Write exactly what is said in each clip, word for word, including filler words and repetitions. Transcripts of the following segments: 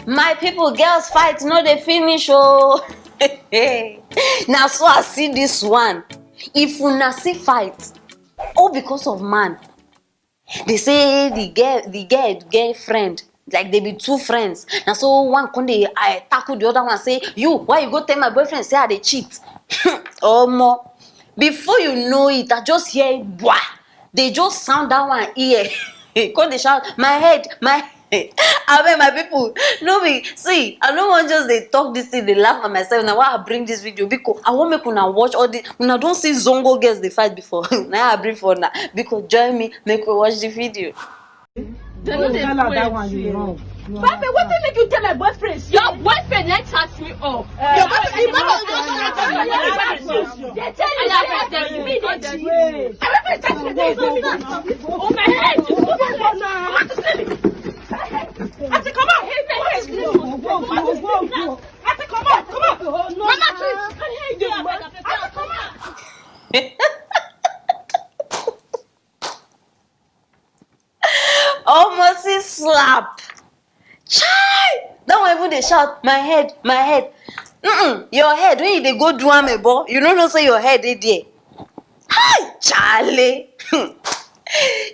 My people, girls fight no dey finish oh. Na so I see this one. If una see fight, all because of man. They say the girl, the girl get friend, like they be two friends. Na so one come dey uh, tackle the other one, say, "You, why you go tell my boyfriend say I dey cheat?" Omo, before you know it, I just hear wah. They just sound that one ear. Come dey shout, "My head, my." Abeg, my people, no be, see, I no wan just dey talk this thing, dey laugh at myself. Na why I bring this video, because I wan make una watch all the, una don see zongo girls dey fight before. Na I bring for una, because join me, make we watch the video. They no dey tell her that one, you wrong. Babe, wetin make you tell my boyfriend? Your boyfriend na chat me up. Your boyfriend, the boyfriend, they tell you say me dey cheat. My boyfriend chat me up. Oh my head. You want to see me? I say, come on. I say, come on, come on. Mama, please. I say, come on. Almost slap. Chai! That one even dey shout, "My head, my head." Mm-mm, your head, when you dey go do am ebo, you no know say your head dey there. Hi, Charlie.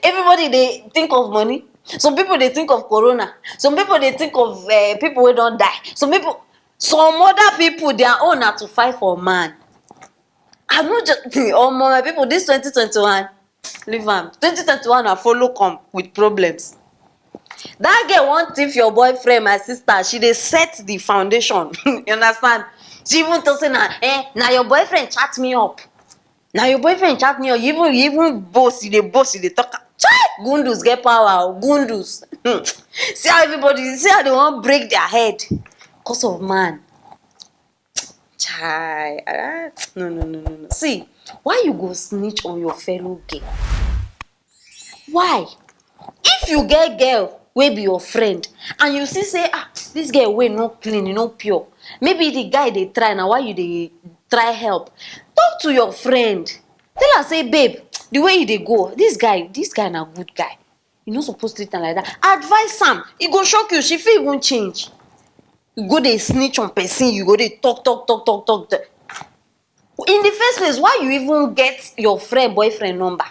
Everybody dey think of money. Some people dey think of corona. Some people dey think of uh, people wey don die. Some people, some other people, their own na to fight for man. I no just, omo, my people, this twenty twenty-one, leave am. Twenty twenty-one na follow come with problems. That girl wan thief your boyfriend, my sister. She dey set the foundation. You understand? She even talk say na, eh, na your boyfriend chat me up. Na your boyfriend chat me up. You even, you even boast, you dey boast, you dey talk. Chai! Gundus get power, oh, gundus. See how everybody, see how they wan break their head because of man. Chai, ah, no, no, no, no, no. See, why you go snitch on your fellow girl? Why? If you get girl wey be your friend and you see say, ah, this girl wey no clean, e no pure. Maybe the guy dey try, na why you dey try help. Talk to your friend. Tell her say, "Babe, the way you dey go, this guy, this guy na good guy. You no suppose treat am like that." Advise am. E go shock you. She fit even change. You go dey snitch on person. You go dey talk, talk, talk, talk, talk, talk. In the first place, why you even get your friend boyfriend number?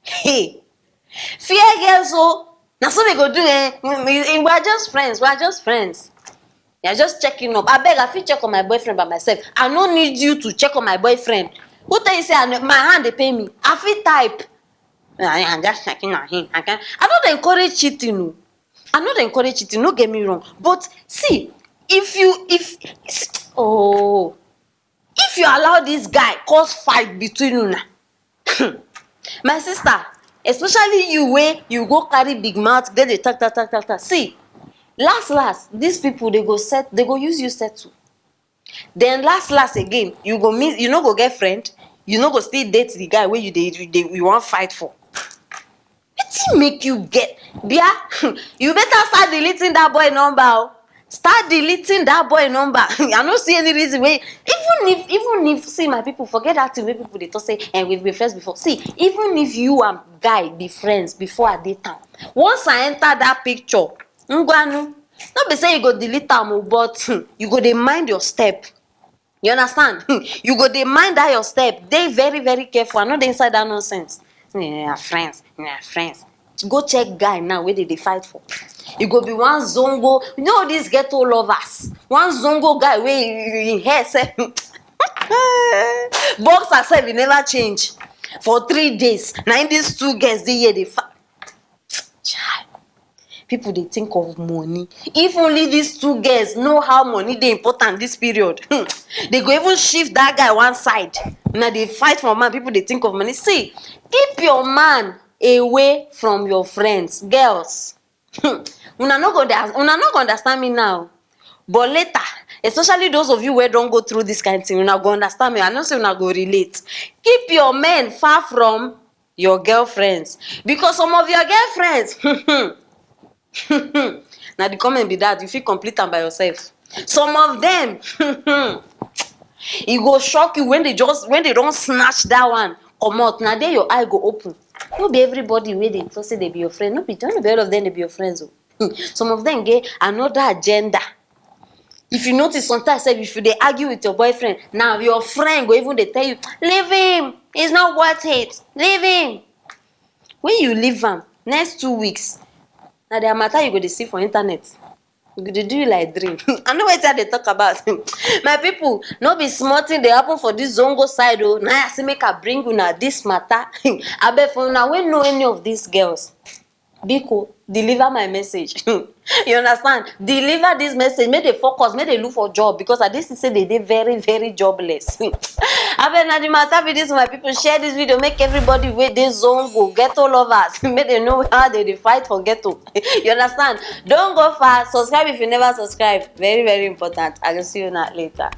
Hey, fear girls o. Na so they go do eh. We, we, we are just friends. We are just friends. You are just checking up. Abeg, I fit check on my boyfriend by myself. I no need you to check on my boyfriend. Who tell you say I no, my hand dey pain me? I fit type. I am just checking on him. I can. I no dey encourage cheating o. I no dey encourage cheating. No get me wrong. But see, if you, if, oh, if you allow this guy cause fight between una, my sister, especially you wey you go carry big mouth, get the talk, talk, talk, talk, talk. See, last, last, these people, they go set, they go use you settle. Then last, last again, you go miss, you no go get friend, you no go still date the guy wey you dey, you dey, you wan fight for. Wetin make you get, bia? You better start deleting that boy number o. Start deleting that boy number. I no see any reason wey, even if, even if, see, my people, forget that thing wey people dey talk say, eh, we've been friends before. See, even if you and guy be friends before I date am, once I enter that picture, ngwanu, no be say you go delete am o, but, hmm, you go dey mind your step. You understand? You go dey mind that your step. Dey very, very careful. I no dey inside that nonsense. Yeah, friends. Yeah, friends. Go check guy now wey they dey fight for. E go be one zongo. You know these ghetto lovers. One zongo guy wey him hair sef. Boxer sef, e never change. For three days, na him these two girls dey here dey fight. Chai. People dey think of money. If only these two girls know how money dey important this period, hmm, they go even shift that guy one side. Una dey fight for man, people dey think of money. See, keep your man away from your friends. Girls, hmm, una no go dey, una no go understand me now. But later, especially those of you wey don go through this kind thing, una go understand me. I know say una go relate. Keep your men far from your girlfriends, because some of your girlfriends, na the comment be that, you fit complete am by yourself. Some of them, e go shock you when they just, when they don snatch that one comot. Na there your eye go open. No be everybody wey dey talk say they be your friend, no be, no be all of them dey be your friends o. Some of them get another agenda. If you notice, sometimes sef, if you dey argue with your boyfriend, now your friend go even dey tell you, "Leave him, it's not worth it, leave him." When you leave am, next two weeks, na their matter you go dey see for internet. E go dey do you like dream. I know wetin I dey talk about. My people, no be small thing dey happen for this Zongo side o. Na I say make I bring una this matter. Abeg, for una wey know any of these girls, biko, deliver my message. You understand? Deliver this message. Make they focus, make they look for job, because I dey see say they dey very, very jobless. Abeg, na the matter be this, my people. Share this video, make everybody wey dey Zongo, ghetto lovers, make they know how they dey fight for ghetto. You understand? Don't go far. Subscribe if you never subscribe. Very, very important. I go see you now later.